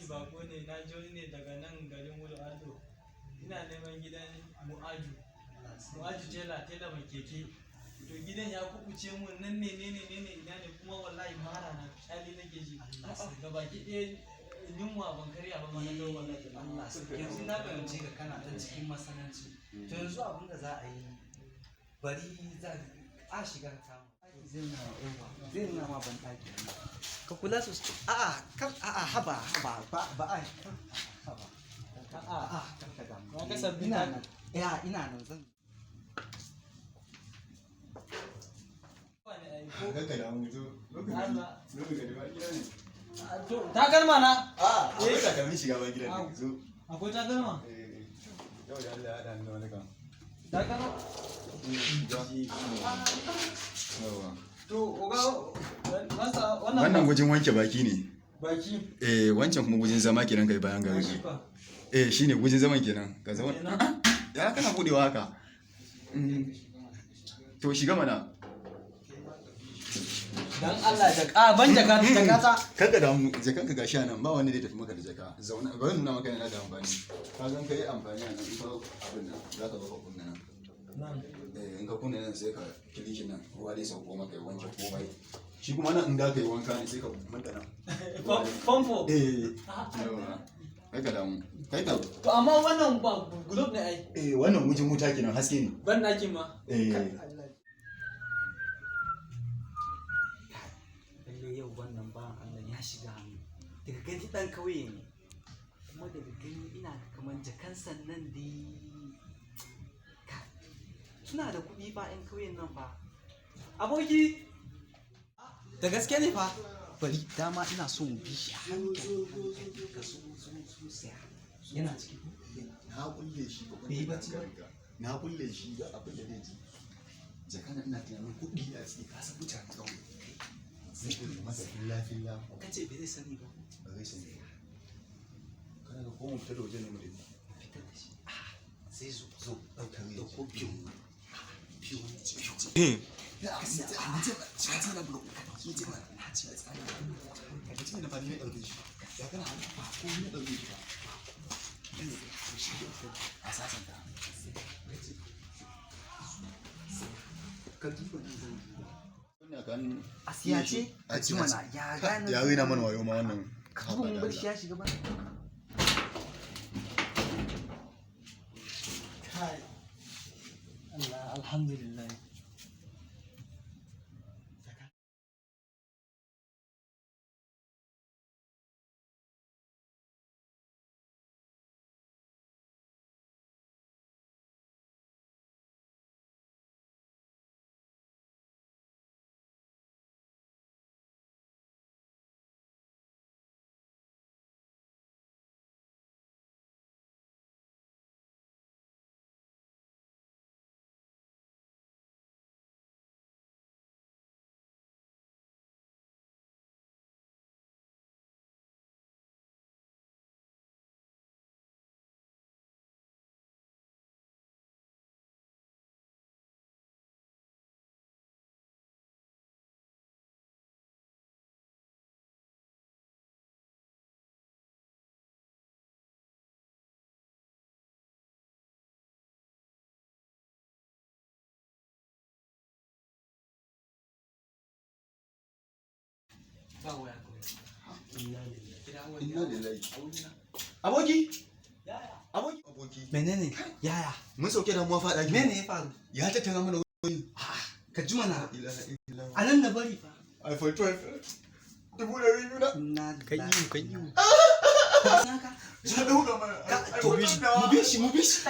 Ni bako ne, na jo ne daga nan garin Wuro Ardo. Ina neman gidan Mu'aju. Mu'aju tela, tela mai keke. To gidan ya kubuce mun nan ne ne ne ne ne ina ne, kuma wallahi mara na fitsari nake ji. Gabaki ɗaya yunwa, ban karya ba ma na dawo wallahi. Allah sarki, yanzu na fahimce ka, kana ta cikin masananci. To yanzu abin da za a yi, bari za a shiga ka kama. Zai nuna ma, yawa, zai nuna ma ban ɗaki. Ka kula sosai. A'a, kar, a'a, haba, haba, ba ba a haba. A'a, a'a, kar ka damu. Na ga sabbin Ina nan. Ya, ina nan zan. Kanka da mu zo. Allah. Zo ka gani ba gida ne. To takalma na. A, akwai takalmin shiga ba gidan ne. Zo. Akwai takalma? Eh, yau da Allah ya haɗa ni da wani kan. Takalma? Yawa. To oga, masa wannan. Wannan gujin wanke baki ne. Baki. Eh, wancan kuma gujin zama kenan, kai bayan gari. Baki fa. Eh, shine gujin zaman kenan. Ka zama. Kenan? Ya kana budewa haka. To shiga mana. Dan Allah jaka, ban jaka, jaka ta. Kanka da mu jakanka gashi a nan, ba wanda zai tafi maka da jaka. Zauna, bari nuna maka yana da amfani. Ka san kai amfani a nan, in ka abin nan za ka zo ka kunna nan. Nan. Eh, in ka kunna nan sai ka kilishi nan, ruwa zai sauko maka ya wanke komai. Shi kuma nan in da ka yi wanka ne sai ka manta nan. Famfo. Eh, yawa. Kai ka damu. Kai ka. To amma wannan ba gulob ne ai. Eh, wannan gujin wuta kenan, haske ne. Ban ɗakin ma. Eh. Lalle yau wannan bawan Allah ya shiga hannu. Daga gani ɗan kauye ne. Kuma daga gani ina ga kamar jakan sannan dai. Kai, suna da kuɗi fa 'yan kauyen nan fa. Aboki! Da gaske ne fa. Bari dama ina so mu bi shi a hankali hankali, ka zo zo zo saya. Yana ciki ko? Na kulle shi ba. Bai yi bacci ba? Na kulle shi ga abin da zai ji. Jaka na, ina tunanin kuɗi a ciki, ka san mutanen ƙauye. Zai iya masa filla filla. Ka ce bai zai sani ba. Ba zai sani ba. Kana ga ko mu fita da waje ne mu tafi. Fitar da shi. Ah, zai zo zo ɗauka ɗauko biyu. Biyu biyu. Eh. Ya, mu je mu je na bulo. Mu je na ci a tsari. Ka ce na fani ne ɗauke shi. Ya kana ba ko ne ɗauke shi ba. A sasanta. Ka duba nan, zan duba. Wannan kan A siyace? Ka ji mana ya gane. Ya raina mana wayo ma wannan. Ka duba mun bar shi ya shiga ba. Kai. Allah, alhamdulillah. Ba waya kawai. Inna lillahi. Aboki. Aboki. Aboki. Menene? Yaya? Mun sauke damuwa fa ɗaki. Mene ya faru? Ya tattara mana wani. Ka ji mana. Ilaha illallah. A nan na bari fa. iPhone 12. 200,000 na. Inna Kai lillahi. iyo, kai iyo. Naka. Ya dauka mana. Ka to mu bi shi, mu bi shi.